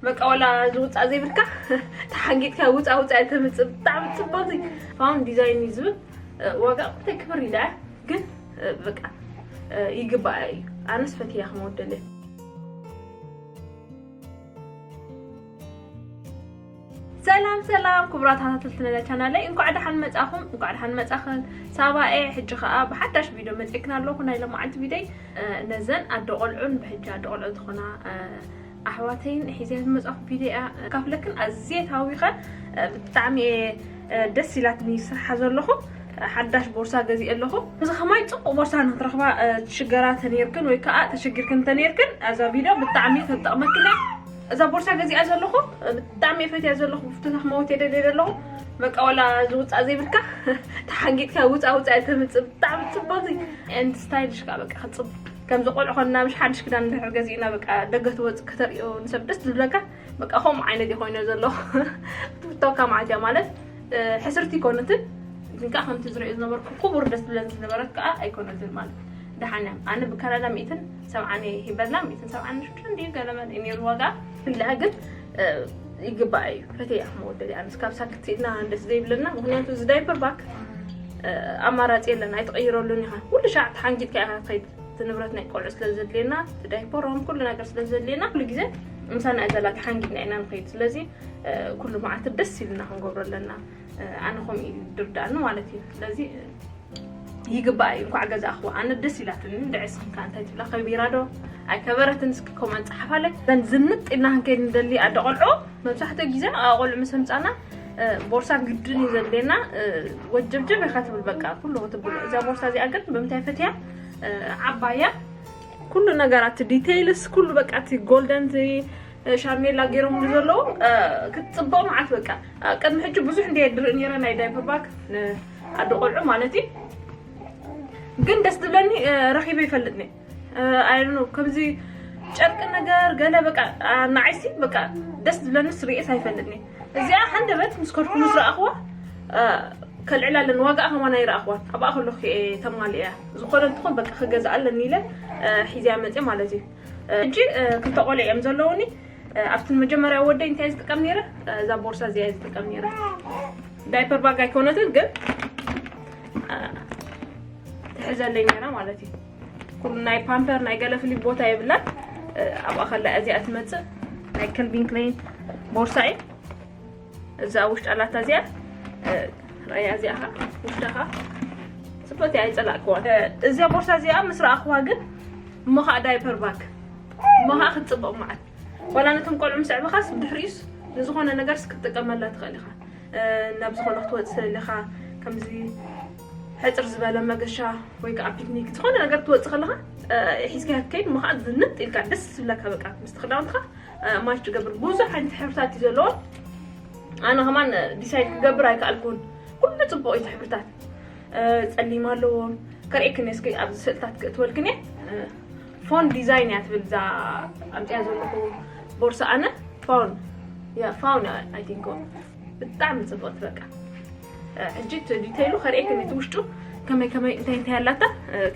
በቃ ዋላ ዝውፃእ ዘይብልካ ተሓንጊጥካ ውፃእ ውፃእ እያ ተምፅእ። ብጣዕሚ ፅቡቅ ፋውን ዲዛይን እዩ ዝብል። ዋጋ እንታይ ክብር ኢላ ግን በቃ ይግባኣ እዩ። ኣነስ ፈትያ ክመወደለ። ሰላም ሰላም ክቡራት ተኸታተልቲ ናይዛ ቻናለይ፣ እንኳዕ ደሓን መጻኹም፣ እንኳዕ ደሓን መጻኽን። ሳባኤ ሕጂ ኸኣ ብሓዳሽ ቪድዮ መጺእክን ኣለኹ። ናይ ሎማዓንቲ ቪድዮይ ነዘን ኣደ ቆልዑን ብሕጂ ኣደ ቆልዑ ዝኾና ኣሕዋተይን ሒዘ ዝመጻኹ ቪድዮ እያ። ካፍለክን ኣዝየ ታዊኸ ብጣዕሚ እየ ደስ ኢላትኒ ስርሓ ዘለኹ። ሓዳሽ ቦርሳ ገዚአ ኣለኹ። እዚ ከማይ ጽቡቕ ቦርሳ ንክትረኽባ ትሽገራ ተነይርክን ወይ ከዓ ተሸጊርክን ተነይርክን፣ እዛ ቪድዮ ብጣዕሚ ክትጠቕመክን እያ። እዛ ቦርሳ ገዚኣ ዘለኹ ብጣዕሚ እየ ፈትያ ዘለኹ። ብፍትታ ክመውት እየ ደልየ ዘለኹ። በቃ ዋላ ዝውፃእ ዘይብልካ ተሓንጊጥካ ውፃ ውፃ እያ ተምፅእ። ብጣዕሚ ፅቡቅ። ኤንድ ስታይልሽ ከዓ በቃ ክፅቡቅ ከምዚ ቆልዑ ኮንና ምሽ ሓድሽ ክዳን እንድሕር ገዚእና በቃ ደገ ትወፅእ ከተርእዮ ንሰብ ደስ ዝብለካ። በቃ ከምኡ ዓይነት እዩ ኮይነ ዘሎ። ትፍተወካ ማለት እያ ማለት ሕስርቲ ይኮነትን። ግን ከዓ ከምቲ ዝሪኦ ዝነበርኩ ክቡር ደስ ዝብለን ዝነበረት ከዓ ኣይኮነትን ማለት ደሓን እያ። ኣነ ብካናዳ ሚእትን ሰብዓን እየ ሂበላ። ሚእትን ሰብዓን ሽዱሽተ እንዲዩ ገለመን እዩ ነይሩ ዋጋ። ፍልያ ግን ይግባእ እዩ። ፈተያ መወደሊ ኣነስ ካብ ሳክት ኢልና ደስ ዘይብለና። ምክንያቱ እዚ ዳይፐር ባክ ኣማራፂ የለን። ኣይትቐይረሉን ኢኻ። ኩሉ ሻዕ ተሓንጊጥካ ኢኻ ትኸይድ። እቲ ንብረት ናይ ቆልዑ ስለ ዘድልየና፣ እቲ ዳይፐሮም ኩሉ ነገር ስለ ዘድልየና፣ ኩሉ ግዜ ምሳና እያ ዘላ። ተሓንጊጥና ኢና ንኸይድ። ስለዚ ኩሉ መዓልቲ ደስ ኢልና ክንገብሮ ኣለና። ኣነ ከምኡ እዩ ድርዳእኒ ማለት እዩ። ስለዚ ይግባእ እዩ። እንኳዕ ገዛእኽዋ። ኣነ ደስ ኢላትኒ። እንድዒ እስኽን ከ እንታይ ትብላ? ከቢራ ዶ ኣይከበረትን? እስኪ ኮመንት ጸሓፋለይ። ዘን ዝንጥ ኢልና ክንከይድ ንደሊ ኣደ ቆልዑ። መብዛሕትኡ ግዜ ኣቆልዑ ምስ ኣምጻና ቦርሳ ግድን እዩ ዘድልየና። ወጀብጀብ ኢኻ ትብል በቃ ኩሉ ክትብል። እዛ ቦርሳ እዚኣ ግን ብምንታይ ፈትያ? ዓባያ ኩሉ ነገራት ዲቴይልስ ኩሉ በቃ እቲ ጎልደን ሻርሜላ ገይሮምሉ ዘለዉ ክትፅበቕ መዓት በቃ። ቅድሚ ሕጂ ብዙሕ እንደ የድርእ ነይረ ናይ ዳይፐር ባክ ኣደ ቆልዑ ማለት እዩ። ግን ደስ ዝብለኒ ረኺበ ይፈልጥኒ። ኣይ ዶንት ኖ ከምዚ ጨርቂ ነገር ገለ በቃ ንዓይሲ በቃ ደስ ዝብለኒ ስርኤስ ኣይፈልጥኒ። እዚኣ ሃንደበት ምስ ከድኩ ምስ ረኣኽዋ ከልዕላ ኣለኒ። ዋጋኣ ከማን ኣይረኣኽዋን። ኣብኣ ከለኹ እየ ተማልእያ። ዝኾነ እንትኾን በቃ ክገዝኣ ኣለኒ ኢለ ሒዝያ መፅየ ማለት እዩ። ሕጂ ክልተ ቆልዑ እዮም ዘለውኒ። ኣብቲ መጀመርያ ወደይ እንታይ ዝጥቀም ነይረ? እዛ ቦርሳ እዚኣ ዝጥቀም ነይረ። ዳይፐር ባግ ኣይኮነትን ግን ትሕዘለይ ነይራ ማለት እዩ። ኩሉ ናይ ፓምፐር ናይ ገለ ፍሉይ ቦታ የብላን። ኣብኣ ከላ እዚኣ ትመፅእ ናይ ከልቪን ክለይን ቦርሳ እዩ። እዛ ውሽጣ ላታ እዚኣ ራያ እዚኣ ኸዓ ውሽጣ ኸዓ ጽብቕቲ ኣይጸላእክዋን። እዚኣ ቦርሳ እዚኣ ምስ ረኣኽዋ ግን እሞ ኸዓ ዳይፐር ባግ እሞ ኸዓ ክትጽብቕ መዓት ዋላ ነቶም ቆልዑ ምስ ኣዕበኻስ ብድሕሪኡስ ንዝኾነ ነገርስ ክትጥቀመላ ትኽእል ኢኻ። ናብ ዝኾነ ክትወጽእ ኢኻ ከምዚ ሕጽር ዝበለ መገሻ ወይ ከዓ ፒክኒክ ዝኾነ ነገር ክትወጽእ ከለኻ ሒዝካ ክትከይድ እሞ ኸዓ ዝንጥ ኢልካ ደስ ዝብለካ በቃ ምስቲ ክዳውንትኻ ማች ትገብር ብዙሕ ዓይነት ሕብርታት እዩ ዘለዎ። ኣነ ከማን ዲሳይድ ክገብር ኣይከኣልኩን። ኩሉ ጽቡቕ እዩ ሕብርታት ጸሊም ኣለዎም። ከርእየክን እስኪ ኣብዚ ስእልታት ክእትወልክን እየ። ፎን ዲዛይን እያ ትብል እዛ ኣምፅያ ዘለኹ ቦርሳ። ኣነ ፋውን ያ ፋውን ኣይ ቲንክ ብጣዕሚ ጽብቕቲ በቃ። ሕጂ እቲ ዲቴይሉ ከርእየክን እቲ ውሽጡ ከመይ ከመይ እንታይ እንታይ ኣላታ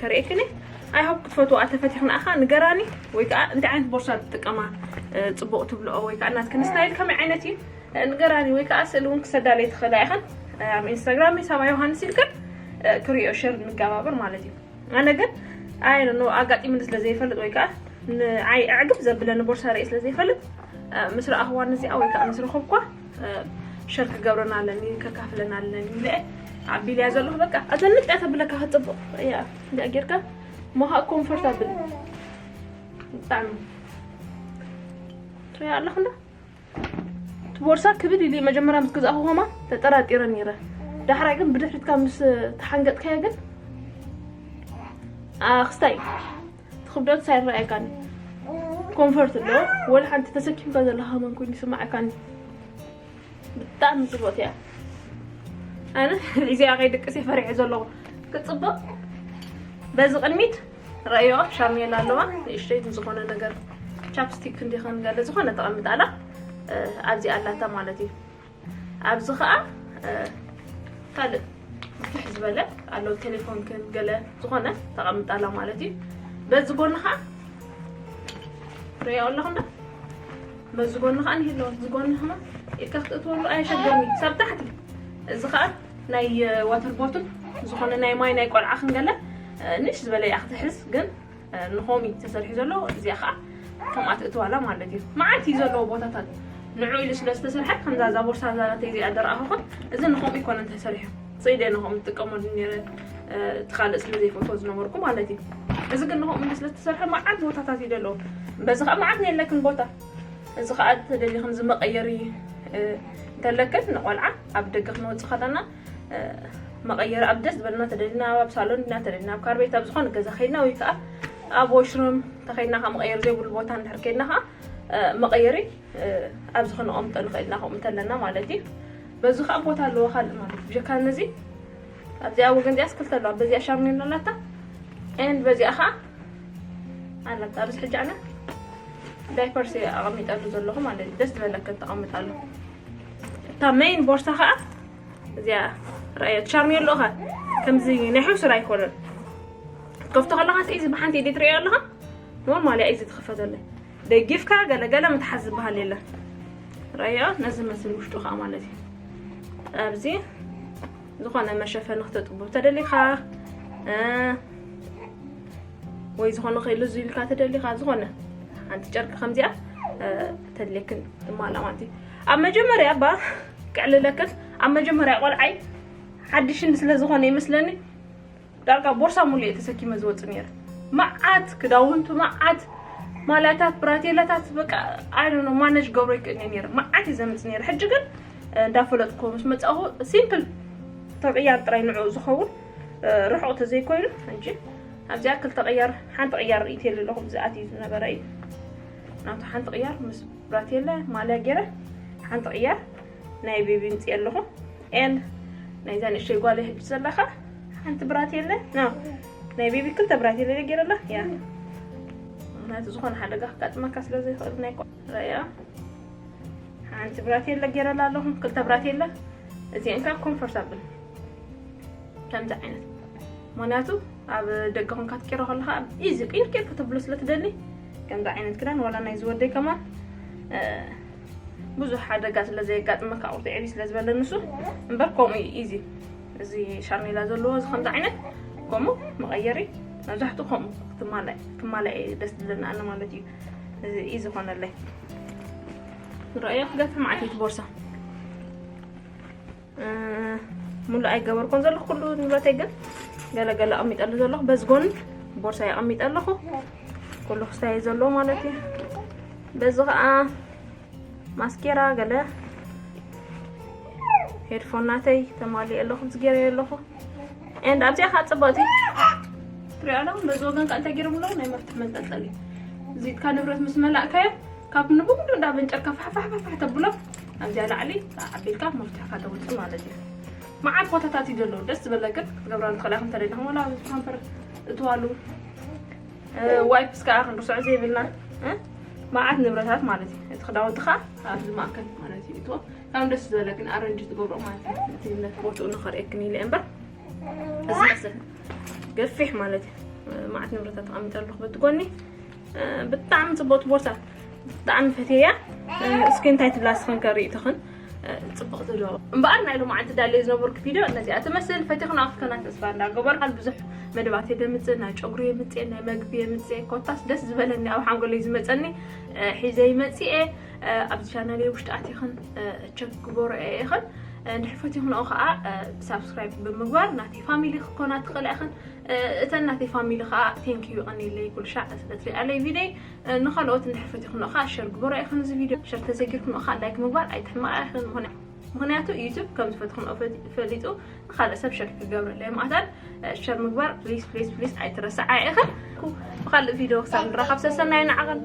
ከርእየክን። ኣይ ሆፕ ክትፈትዋ ተፈቲኽና ኣኻ ንገራኒ ወይ ከዓ እንታይ ዓይነት ቦርሳ ትጥቀማ ጽቡቕ ትብልኦ ወይ ከዓ ናትክን ስታይል ከመይ ዓይነት እዩ ንገራኒ ወይ ከዓ ስእሊ እውን ክሰዳለይ ትኽእላ ኢኽን። ኣብ ኢንስታግራም ሳባ ዮሃንስ ኢልክን ክሪኦ ሸር ንገባበር ማለት እዩ። ኣነ ግን ኣይ ኖ ኣጋጢሙኒ ስለ ዘይፈልጥ ወይ ከዓ ንዓይ ኣዕግብ ዘብለኒ ቦርሳ ርኢ ስለ ዘይፈልጥ ምስ ረኣኽዋ ነዚኣ ወይ ከዓ ምስ ረኸብኳ ሸር ክገብረና ኣለኒ ከካፍለና ኣለኒ ኢለ ኣቢልያ ዘለኹ። በቃ ኣዘንጥ እያ ተብለካ ክትፅብቕ እያ እንዲኣ ጌርካ ሞሃ ኮምፎርታብል ብጣዕሚ ትሪኣ ኣለኹ እንዳ እቲ ቦርሳ ክብድ ኢሉ መጀመርያ ምስ ገዛእኹ ከማ ተጠራጢረ ነይረ። ዳሕራይ ግን ብድሕሪትካ ምስ ተሓንገጥካዮ ግን ኣኽስታይ እቲ ክብደት ኣይረኣየካን። ኮንፈርት ኣለዎ። ወላ ሓንቲ ተሰኪምካ ዘለኻ ከማን ኮይኑ ይስማዓካን። ብጣዕሚ ጽብቕቲ እያ። ኣነ እዚኣ ከይድቅስ እየ ፈሪሐ ዘለኹ። ክጽብቕ በዚ ቅድሚት ረእዮ ሻርሜላ ኣለዋ። ንእሽተይ ዝኾነ ነገር ቻፕስቲክ እንዲኸን ገለ ዝኾነ ተቐምጥ ኣላ። ኣብዚ ኣላታ ማለት እዩ። ኣብዚ ኸዓ ካልእ ፍሕ ዝበለ ኣሎ ቴሌፎን ክን ገለ ዝኾነ ተቐምጥ ኣላ ማለት እዩ። በዚ ጎኒ ኸዓ ርእዮ ኣለኹም ዶ? በዚ ጎኒ ከዓ ንሂለዎ፣ እዚ ጎኒ ከዓ ኢድካ ክትእትወሉ ኣየሸግርኒ። ሳብ ታሕቲ፣ እዚ ከዓ ናይ ዋተር ቦትል ዝኾነ ናይ ማይ ናይ ቆልዓ ክንገለ ንሽ ዝበለ እያ ክትሕዝ፣ ግን ንኸምኡ እዩ ተሰሪሑ ዘሎ። እዚኣ ከዓ ከምኣ ትእትዋላ ማለት እዩ። መዓት እዩ ዘለዎ ቦታታት ንዑ ኢሉ ስለ ዝተሰርሐ፣ ከምዛ እዛ ቦርሳ እዛ ናተይ እዚኣ ደረኣኹኹን፣ እዚ ንኸምኡ ይኮነን ተሰሪሑ። ስኢደ ንኸምኡ ዝጥቀመሉ ነይረ፣ እቲ ካልእ ስለ ዘይፈትዎ ዝነበርኩ ማለት እዩ። እዚ ግን ንኸምኡ እንዲ ስለ ዝተሰርሐ መዓት ቦታታት እዩ ዘለዎ። በዚ ከዓ መዓት ነየለክን ቦታ። እዚ ከዓ ተደሊኽን እዚ መቐየሪ እንተለክን ንቆልዓ ኣብ ደገ ክንወፅእ ከለና መቐየሪ ኣብ ደስ ዝበለና ተደሊና ኣብ ሳሎን ዲና ተደሊና ኣብ ካርቤት ኣብ ዝኾነ ገዛ ከይድና ወይ ከዓ ኣብ ወሽሩም ተኸይድና ከዓ መቐየሪ ዘይብሉ ቦታ እንድሕር ከይድና ከዓ መቐየሪ ኣብዚ ከነቐምጦ ንኽእል ኢና ከምኡ እንተለና ማለት እዩ። በዚ ከዓ ቦታ ኣለዎ ካልእ ማለት እዩ። ብጀካ ነዚ ኣብዚኣ ወገን እዚኣ ስክልተ ኣለዋ። በዚኣ ሻርኔል ኣላታ ኤንድ በዚኣ ከዓ ኣላታ። ኣብዚ ሕጂ ኣነ ዳይፐርስ ኣቐሚጠሉ ዘለኹ ማለት እዩ። ደስ ዝበለካ ተቐምጣሉ። እታ ሜይን ቦርሳ ከዓ እዚኣ ረኣያ ትሻርኒ ኣለኻ ከምዚ ናይ ሕሱር ኣይኮነን። ከፍቶ ከለኻ ኢዚ ብሓንቲ ኢዲ ትርእዮ ኣለኻ ኖርማል እያ ኢዚ ትኸፈተለይ። ደጊፍካ ገለ ገለ ምትሓዝ ዝበሃል የለን። ረኣያ ነዚ መስል ውሽጡ ከዓ ማለት እዩ። ኣብዚ ዝኾነ መሸፈኒ ክተጥቡ ተደሊኻ ወይ ዝኾነ ክኢሉ እዚ ኢልካ ተደሊኻ ዝኾነ ሓንቲ ጨርቂ ከምዚኣ ተድልየክን ትማላ ማለት እዩ። ኣብ መጀመርያ ባ ክዕልለክን ኣብ መጀመርያ ቆልዓይ ሓድሽን ስለ ዝኾነ ይመስለኒ ዳርጋ ቦርሳ ሙሉ እየ ተሰኪመ ዝወፅ ነይረ። መዓት ክዳውንቱ መዓት ማልያታት ብራቴላታት በቃ ኣይ ዶንት ኖ ማነጅ ገብሮ ይክእል ነይረ። መዓት እዩ ዘምፅ ነይረ። ሕጂ ግን እንዳፈለጥኩ ምስ መፃኹ ሲምፕል ተቕያር ጥራይ ንዑ ዝኸውን ርሑቕ ተዘይኮይኑ ሕጂ ኣብዚኣ ክልተ ቅያር ሓንቲ ቅያር ርእይት የለ ኣለኹ ብዝኣት እዩ ዝነበረ እዩ ናቱ ሓንቲ ቅያር ምስ ብራቴለ ማልያ ገይረ ሓንቲ ቅያር ናይ ቤቢ ምፅእ ኣለኹ ኤን ናይዛ ንእሽተይ ጓል ሕጂ ዘለኻ ሓንቲ ብራቴለ ና ናይ ቤቢ ክልተ ብራቴለ ገይረላ ያ ምክንያቱ ዝኾነ ሓደጋ ክጋጥመካ ስለ ዘይኽእል ናይ ረያ ሓንቲ ብራቴለ ገይረላ ኣለኹ ክልተ ብራቴለ እዚአን ከዓ ኮምፎርታብል ከምዚ ዓይነት ምክንያቱ ኣብ ደገ ኮንካ ትቂሮ ከለካ ኢዚ ቅይር ቅይር ከተብሎ ስለ ትደሊ ከምዚ ዓይነት ክዳን ዋላ ናይ ዝወደይ ከማን ብዙሕ ሓደጋ ስለ ዘየጋጥመካ ቁርትዒ ስለ ዝበለ ንሱ እምበር ከምኡ እዩ ኢዚ እዚ ሻርኔላ ዘለዎ እዚ ከምዚ ዓይነት ከምኡ መቐየሪ መብዛሕትኡ ከምኡ ክትማላእ ክማላእ ደስ ዝብለና ኣነ ማለት እዩ እዚ እዩ ዝኾነለይ ንረኣዮ ክገፍሕ ማዓት እዩ ቦርሳ ሙሉ ኣይገበርኩን ዘለኹ ኩሉ ንብረተይ ግን ገለገለ ኣቐሚጠሉ ዘለኹ በዚ ጎኒ ቦርሳ የቐሚጠ ኣለኹ ኩሉ ክስታይ ዘለዎ ማለት እዩ በዚ ከዓ ማስኬራ ገለ ሄድፎን ናተይ ተማሊእ ኣለኹ ዝገይረ ኣለኹ ኤንድ ኣብዚኣ ከዓ ፅብቕቲ ትሪኦ ኣለኹ በዚ ወገን ከዓ እንታይ ገይሮም ኣለዉ ናይ መፍትሒ መንጠልጠሊ እዚትካ ንብረት ምስ መላእካዮ ካብ ንብምሉ እንዳ በንጨርካ ፋሕፋሕፋሕ ተብሎ ኣብዚኣ ላዕሊ ኣቢልካ መፍትሕካ ተውፅእ ማለት እዩ መዓት ቦታታት እዩ ዘለዉ ደስ ዝበለክን ክትገብራ ንትኽእላ ከም ተደለኹም ወላ ኣብዚ ፓምፐር እትዋሉ ዋይፕስ ከዓ ክንርስዖ ዘይብልና መዓት ንብረታት ማለት እዩ እቲ ክዳውንቲ ከዓ ኣብዚ ማእከል ማለት እዩ እትዎ ከም ደስ ዝበለክን ኣረንጅ ትገብሮ ማለት እዩ እቲ ነት ቦትኡ ንኸርእየክን ኢለ እምበር እዚ መስል ገፊሕ ማለት እዩ መዓት ንብረታት ተቐሚጠ ኣለኹ በቲ ጎኒ ብጣዕሚ ፅቡቕቲ ቦርሳ ብጣዕሚ ፈትየያ እስኪ እንታይ ትብላ ስኽን ከርእይትኽን ፅብቕቲ ዶ እምበኣር ናይ ሎማዓንቲ ዳለየ ዝነበርኩ ቪድዮ ነዚኣ ትመስል ፈቲኽና ክትከና ተስፋ እንዳገበርካል ብዙሕ መደባት የደምፅእ ናይ ጨጉሪ የምፅእ ናይ መግቢ የምፅእ ኮታስ ደስ ዝበለኒ ኣብ ሓንጎለይ ዝመፀኒ ሒዘ ይመፅእ ኣብዚ ቻናል ውሽጢ ኣቲኽን ቸክ ግበሮ ኢኽን እንድሕር ፈቲኽንኦ ከዓ ሳብስክራይብ ብምግባር ናተይ ፋሚሊ ክኮና ትኽእላ ኢኽን እተን ናተይ ፋሚሊ ከዓ ቴንክ ዩ ቀኒለይ ኩሉ ሻዕ ስለትሪኣለይ ቪደይ ንካልኦት እንድሕር ፈቲኽንኦ ከዓ ሸር ግበሮ ኢኽን እዚ ቪድዮ ሸር ተዘይጊርክንኦ ከዓ ላይክ ምግባር ኣይትሕመቃ ኢኽን ምኾነ ምክንያቱ ዩቱብ ከም ዝፈትኽንኦ ፈሊጡ ንካልእ ሰብ ሸር ክገብረለይ ማእታን ሸር ምግባር ፕሊስ ፕሊስ ፕሊስ ኣይትረስዓ ኢኽን ብካልእ ቪድዮ ክሳብ ንራኸብ ሰሰናዩ ንዓቕን